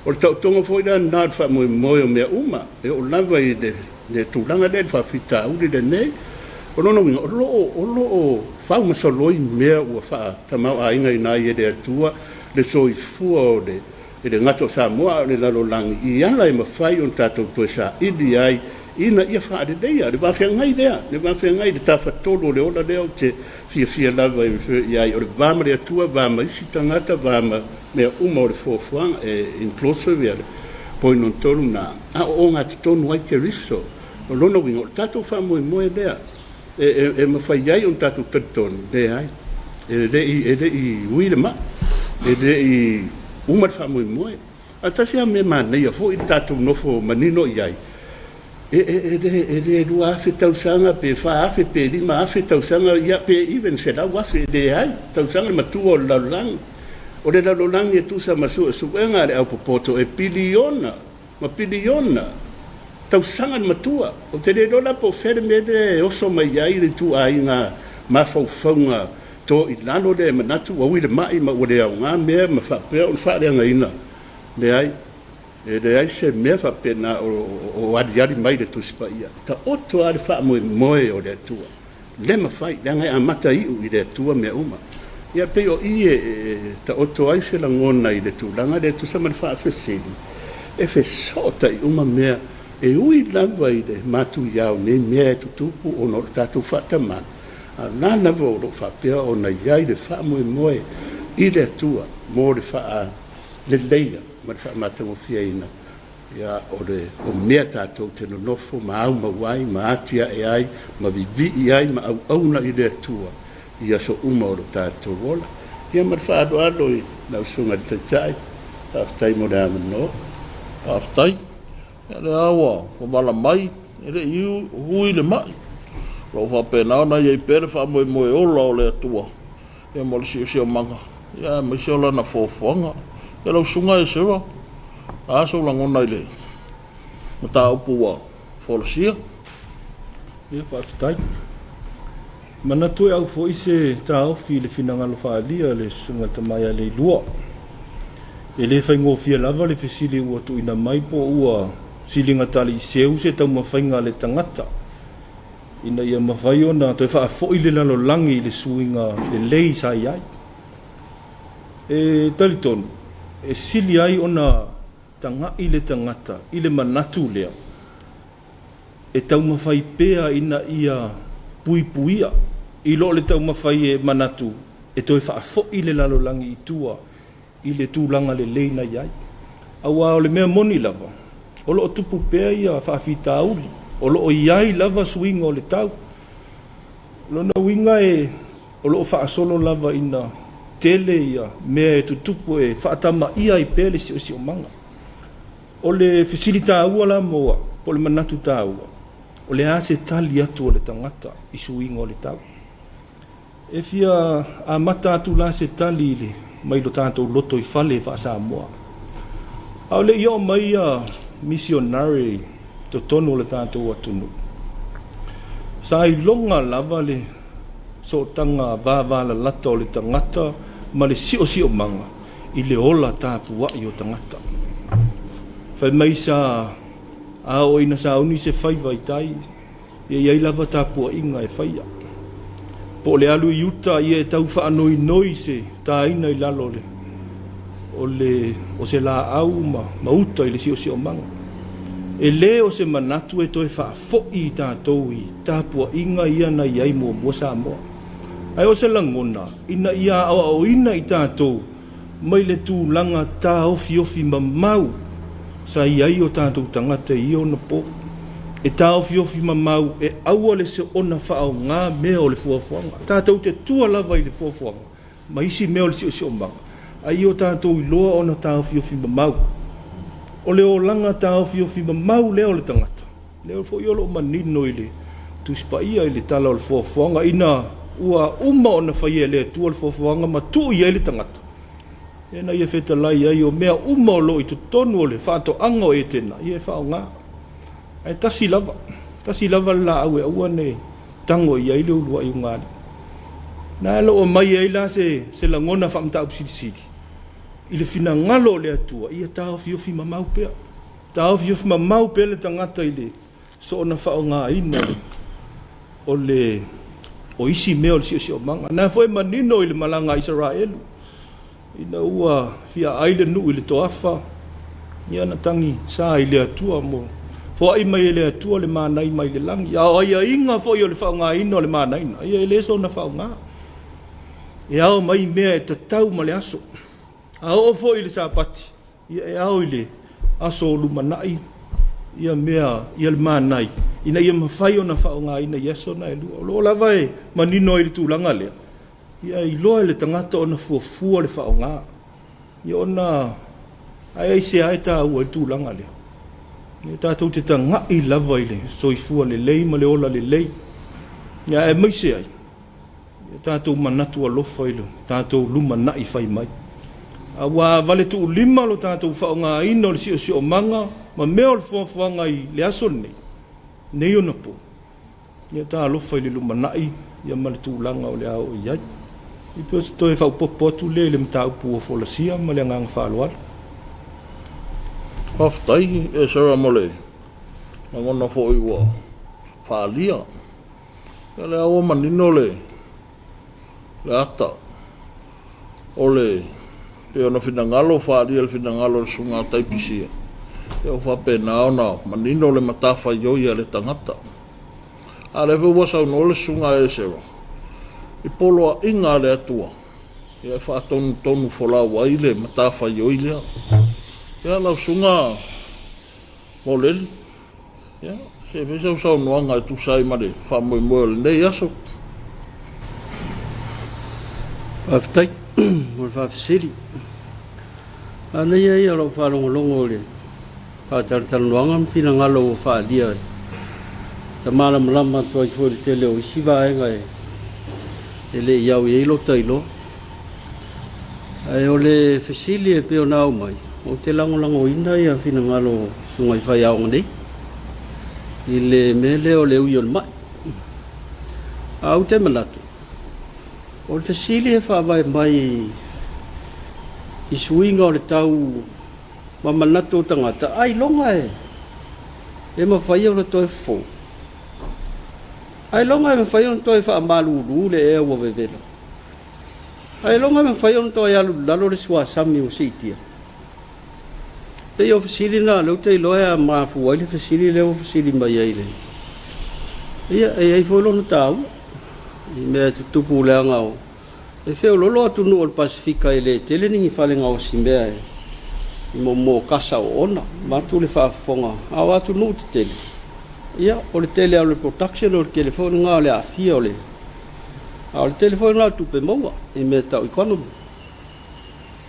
S4: O le taotoga foi la lena o le faamoemoe o mea uma, e oo lava i le le tulaga lea i le faafitauli lenei. O lona uiga, o lo o, o lo o faumasaloi mea ua faatamaoaigaina ai e le Atua le soifua o le, e le gata o Samoa a o le lalolagi i ala e mafai ona tatou toe saili ai ina ia faaleleia le vafeagai lea, le vafeagai, le tafatolu o le ola lea ou te fiafia lava e refer i ai, o le va ma le Atua, va ma isi tagata, va ma mea uma o le fuafuaga, e inclusive ia le point lona tolu lena. A o ogatotonu ai Keriso. O lona uiga, o le tatou faamoemoe lea e mafai ai ona tatou talitonu, leai, e le i, e le i ui le mai, e le i uma le faamoemoe. Ae tasi lava mea manaia foi le tatou nofo manino i ai, e le 2000 tausaga pe 4000 pe 5000 tausaga, ia pe even 100,000, e leai tausaga le matua o le lalolagi. O le lalolagi e tusa ma suesuega a le aupopoto e piliona ma piliona tausaga le matua. Ou te le iloa la po o fea le mea lea e oso mai ai le ituaiga mafaufauga to i lalo lea e manatu ua ui le mai ma ua le aoga mea ma faapea ona faaleagaina. Leai. E leai se mea faapena o aliali mai i le Tusi Paia. E taoto lava le faamoemoe o le Atua. Le mafai, leaga e amata iu i le Atua mea uma. Ia pei o i e taoto ai se lagona i le tulaga lea e tusa ma le faafesili, e fesootai uma mea e ui lava i le matuia o nei mea e tutupu ona o le tatou faatamala, a o la lava o lo o faapea ona i ai le faamoemoe i le Atua mo le faaleleia ma le faamatagofieina Ia, o le o mea tatou te nonofo ma aumau ai ma atiae ai ma vivii ai ma auauna i le Atua i aso uma o lo tatou ola. Ia ma le faaaloalo i lau Susuga i le Taitai, faafetai mo le avanoa.
S1: Faafetai. Ia lea lava ua vala mai, e le i ui le mai. O lo o faapena ona i ai pea le faamoemoe ola o le Atua ia ma le siosiomaga, ia aemaise o lana foafoaga. Ia lau susuga Esera, a sou lagona i le mataupu ua folasia?
S2: Ia faafetai. Manatu e au foi se taofi i le finagalo faaalia a le Susuga Tama ia Leilua. E le faigofie lava le fesili ua tuuina mai po ua siligataliiseu se taumafaiga a le tagata ina ia mafai ona toe faafoi le lalolagi i le suiga lelei sa i ai. E talitonu, e sili ai ona tagai le tagata i le manatu lea e taumafai pea ina ia puipuia i lo le taumafai e manatu e toe faafoi le lalolagi i tua i le tulaga lelei na i ai. Aua o le mea moni lava, o lo o tupu pea ia faafitauli, o lo o i ai lava suiga o le tau. O lona uiga e, o lo o faasolo lava ina tele ia mea e tutupu e faatamaia ai pea le siosiomaga. O le fesili taua la mo au, po o le manatu taua, o le a se tali atu a le tagata i suiga o le tau? E fia amata atu la se tali i le mai lo tatou lotoifale faa-Samoa. A o le i oo mai ia misionare i totonu o le tatou atunuu, sa iloga lava le sootaga vavalalata o le tagata ma le siosiomaga i le ola tapuai o tagata. Fai mai sa a oo ina sauni se faiva i tai, E i ai lava tapuaiga e faia. Po o le alu i uta ia e tau faanoinoi se taina i lalo o le, o le, o se laau ma, ma uta i le siosiomaga. E le o se manatu e toe faafoi i tatou i tapuaiga ia na i ai muamua Samoa. Ae o se lagona ina ia aoaoina i tatou mai le tulaga taofiofi mamau sa i ai o tatou tagata i ia ona po, e taofiofi mamau e aua le soona faaaoga mea o le fuafuaga. Tatou te tua lava i le fuafuaga ma isi mea o le siosiomaga, a ia o tatou iloa ona taofiofi mamau. O le olaga taofiofi mamau lea o le tagata, lea foi o lo o manino i le Tusi Paia i le Tala o le Fuafuaga, ina ua uma ona faia e le Atua le fuafuaga ma tuu i ai le tagata, ina ia fetalai ai o mea uma o lo o i totonu o le faatoaga o Etena, ia e faaaoga. Ae tasi lava, tasi lava le laau e aua ne tago i ai le uluai ugaalii. Na o lo o aumai ai la se, se lagona faamataupu silisili i le finagalo o le Atua, ia taofiofi mamau pea. Taofiofi mamau pea le tagata i le soona faaaogaina o le o isi mea o le siosiomaga. Na foi manino i le malaga a Isaraelu, ina ua fia ai le nuu i le toafa, ia na tagi sa i le Atua mo foai mai e le Atua le manai mai le lagi. A o aiaiga foi o le faaaogaina o le manaina, ia e le soona faaaoga. E ao mai mea e tatau ma le aso. A oo foi i le Sapati, ia e ao i le aso o lumanai ia mea, ia le manai, ina ia mafai ona faaaogaina i aso na e lua. O lo o lava e manino ai le tulaga lea, ia iloa e le tagata ona fuafua le faaaoga. Ia ona ae aisea e taua ai le tulaga lea? Ia tatou te tagai lava i le soifua lelei ma le ola lelei, ia aemaise ai Ia tatou manatu alofa i lo tatou lumanai fai mai. Aua a valetuulima lo tatou faaaogaina o le siosiomaga ma mea o le foafoaga i le aso lenei, nei ona po, ia talofa i le lumanai ia ma le tulaga o le a oo i ai. E pei o se toe faaopoopo atu lea i le mataupu ua folasia ma le agaga faaaloalo.
S1: Faafetai Esera mo le lagona foi ua faaalia. Ia lea ua manino le ata o le pei ona finagalo faaalia le finagalo o le Susuga a Taipisia, ia ua faapena ona manino le matafaioi a le tagata. A o lea foi ua saunoa le Susuga a Esera i poloaiga a le Atua, ia e faatonutonu folau ai le matafaioi lea. Ia lau Susuga Moleli, ia, se i fai sau saunoaga e tusa ai ma le faamoemoe o lenei aso.
S3: Faafetai mo le faafesili. Manaia ia o lau faalogologo i le faatalatalanoaga ma finagalo ua faaalia e ta malamalama atu ai foi i le tele o isi vaega e le i au i ai lota iloa. Ae o le fesili e pei ona aumai, ou te lagolagoina ia finagalo o susuga i faiaoga nei i le mea lea o le ui o le mai. Ae ou te manatu, o le fesili e faavae mai i suiga o le tau ma manatu o tagata, ailoga e mafai ona toe fofo? Ailoga e mafai ona toe faamalulu le ea ua vevela? Ailoga e mafai ona toe alu i lalo le suasami ua siitia? Pei o fesili na o lea ou te iloa e mafua ai le fesili lea ua fesili mai ai le... Ia, e i ai foi lona taua i mea e tutupu leaga o e feoloolo atunuu o le Pasefika e le tele ni fale gaosi mea i momo kasa oona, vaeatu le faafofoga, a o atunuu tetele, ia, o le tele lava o le production o le tele foi lena o le aafia o le A o le tele foi lena o tupe maua i mea tau economy.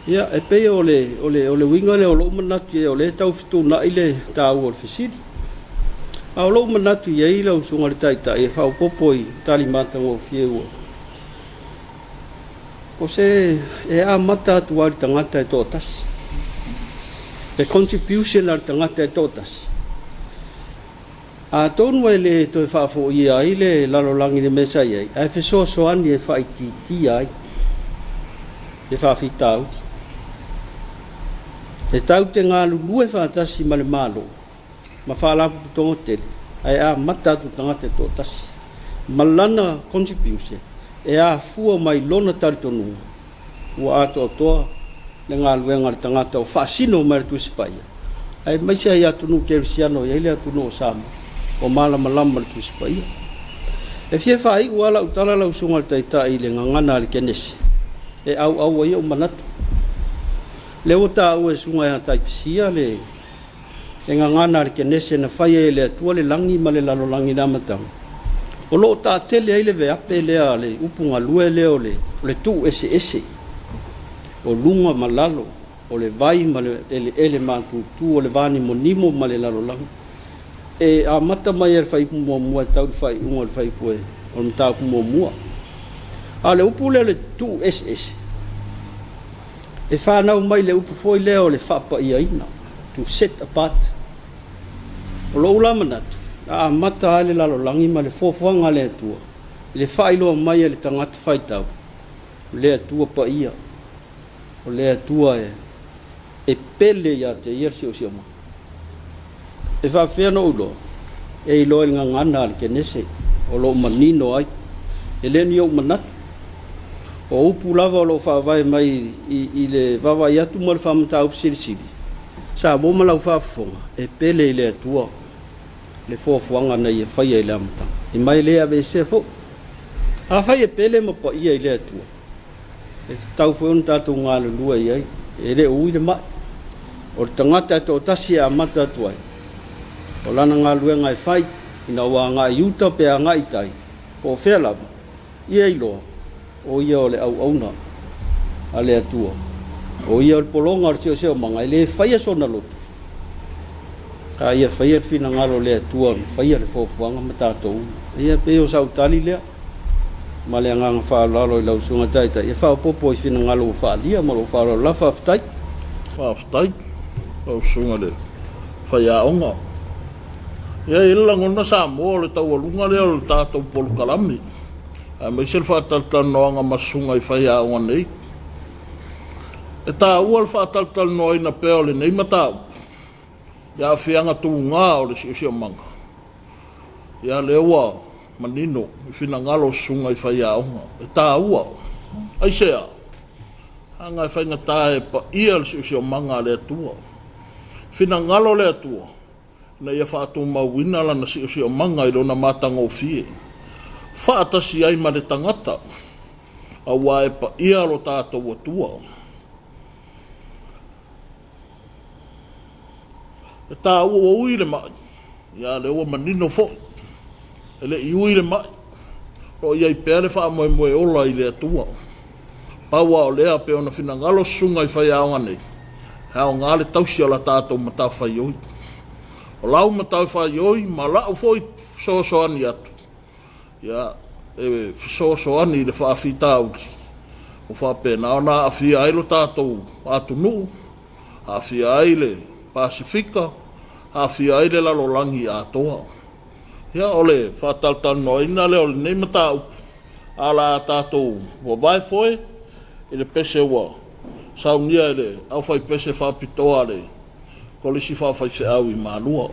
S3: Ia, e pei o le, o le, o le uiga lea o lou manatu i ai, o lea e tau fetuunai le taua o le fesili. A o lou manatu i ai lau Susuga i le Taitai e faaopoopo i tali matagofie ua, o se, e amata atu lava i le tagata e toatasi. Le contribution a le tagata e toatasi. Atonu e le toe faafoia ai le lalolagi i le mea sa i ai, ae fesoasoani e faaitiitia ai le faafitauli. E tatou te galulue faatasi ma le Malo ma faalapotopotoga tele, ae amata atu i le tagata e toatasi ma lana contribution e afua mai lona talitonuga ua atoatoa le galuega a le tagata ua faasino mai le Tusi Paia, aemaise ai atunuu kerisiano e i ai le atunuu o Samoa ua malamalama le Tusi Paia. E fia faaiu lava lau tala lau Susuga i le Taitai i le gagana a le Kenese e auau ai ou manatu. Lea ua taua e Susuga ia Taipisia le Le gagana a le Kenese na fai ai e le Atua le lagi ma le lalolagi i le amataga, o lo o taatele ai le veape lea, le upu galue lea o le, o le tuueseese, o luga ma lalo, o le vai ma le eleele matutu, o le vanimonimo ma le lalolagi. E amata mai lava i le fuaiupu muamua e tau i le faaiuga o le fuaiupu e, o le mataupu muamua. A o le upu lea o le tuueseese, E fanau mai le upu foi lea o le faapaiaina, to set apart. O lou la manatu, na amata ai le lalolagi ma le fuafuaga a le Atua i le faailoa mai e le tagata faitau, o le Atua paia, o le Atua e pele ia te ia le siosiomaga. E faapefea ona ou iloa? E iloa i le gagana a le Kenese o lo o manino ai. E le ni ou manatu. O upu lava o lo o faavae mai i le vaavaai atu ma le faamataupu silisili, Samoa ma lau faafofoga, e pele i le Atua le fuafuaga na Ia faia i le amataga. E ma e le aveesea foi. Afai e pele ma paia i le Atua, E tatau foi ona tatou galulue i ai, e le o ui le mai. O le tagata e toatasi e amata atu ai, o lana galuega e fai, ina ua agai i uta pe agai i tai, po o fea lava, ia iloa, o ia o le auauna a le Atua. O ia o le pologa o le siosiomaga, e le faia sona loto, a ia faia le finagalo o le Atua na faia le fuafuaga ma tatou uma. Ia, e pei o sau tali lea. Ma le agaga faaaloalo i lau Susuga Taitai e faaopoopo i finagalo ua faaalia ma lou faaaloalo lava. Faafetai.
S1: Faafetai lau Susuga i le Faiaoga. Ia, e i ai le lagona Samoa o le taualuga lea o le tatou polokalame, aemaise le faatalatalanoaga ma susuga i faiaoga nei. E taua le faatalatalanoaina pea o lenei mataupu. i aafiaga tuga o le siosiomaga, ia lea ua manino i finagalo o susuga i faiaoga. E taua. Aisea? Leaga e faigata e paia le siosiomaga a le Atua. Finagalo le Atua ina ia faatumauina lana siosiomaga i lona matagofie, faatasi ai ma le tagata, aua e paia lo tatou Atua. E taua ua ui le mai, ia lea ua manino foi, e le i ui le mai, o lo o i ai pea le faamoemoe ola i le Atua. Pau lava o lea, pei ona finagalo susuga i faiaoga nei, e aoga le tausi o la tatou matafaioi. O lau matafaioi ma la'u foi fesoasoani atu, ia, e fesoasoani i le faafitauli ua faapena ona aafia ai lo tatou atunuu, aafia ai le Pasefika, aafia ai le lalolagi atoa. Ia, o le faatalatalanoaina lea o lenei mataupu, a o le a tatou vavae foe i le pese ua saunia e le aufaipese faapitoa a le Kolisi Faafaifeau i Malua.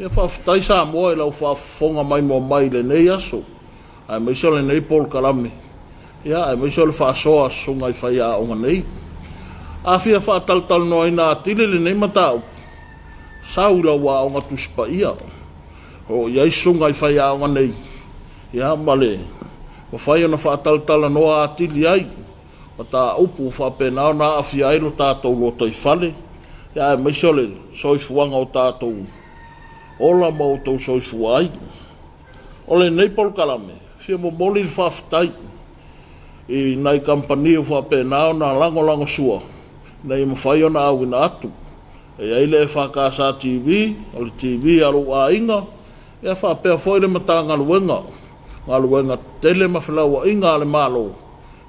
S1: Ia faafetai Samoa i lau faafofoga maimoa mai i lenei aso, aemaise o lenei polokalame, ia aemaise o le faasoa a Susuga i Faiaoga nei. A fia faatalatalanoaina atili lenei mataupu, sau i lau aoga Tusi Paia. O lo o i ai Susuga i Faiaoga nei, ia ma le mafai ona faatalatalanoa atili ai. mataupu ua faapena ona aafia ai lo tatou lotoifale, ia aemaise o le soifuaga o tatou ola ma outou soifua ai. O lenei polokalame, e fia momoli le faafetai i nai kamupani ua faapena ona lagolagosua ina ia mafai ona auina atu. E i ai le EFKS TV, o le TV a lou aiga, ia faapea foi le Matagaluega o Galuega Tetele ma Felauaiga a le Malo.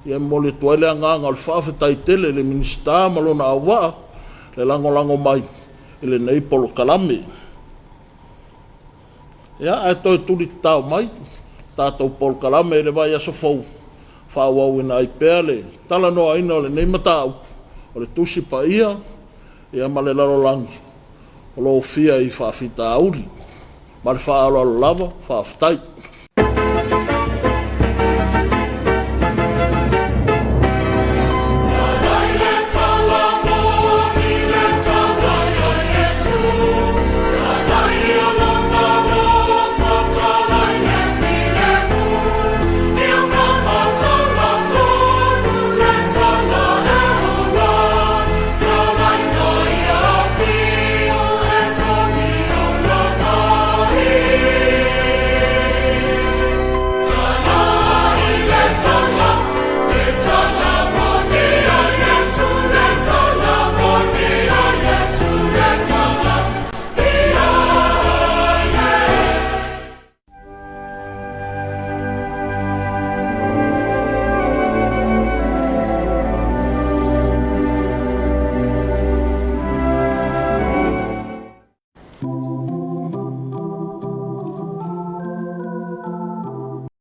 S1: Ia e momoli atu ai le agaga o le faafetai tele i le Minisita ma lona auvaa le lagolago mai i lenei polokalame. Ia, ae toe tuli tatao mai tatou polokalame i le vaiaso fou, faaauauina ai pea le talanoaina o lenei mataupu o le Tusi Paia ia ma le lalolagi o lo o ofia i faafitauli. Ma le faaaloalo lava, faafetai.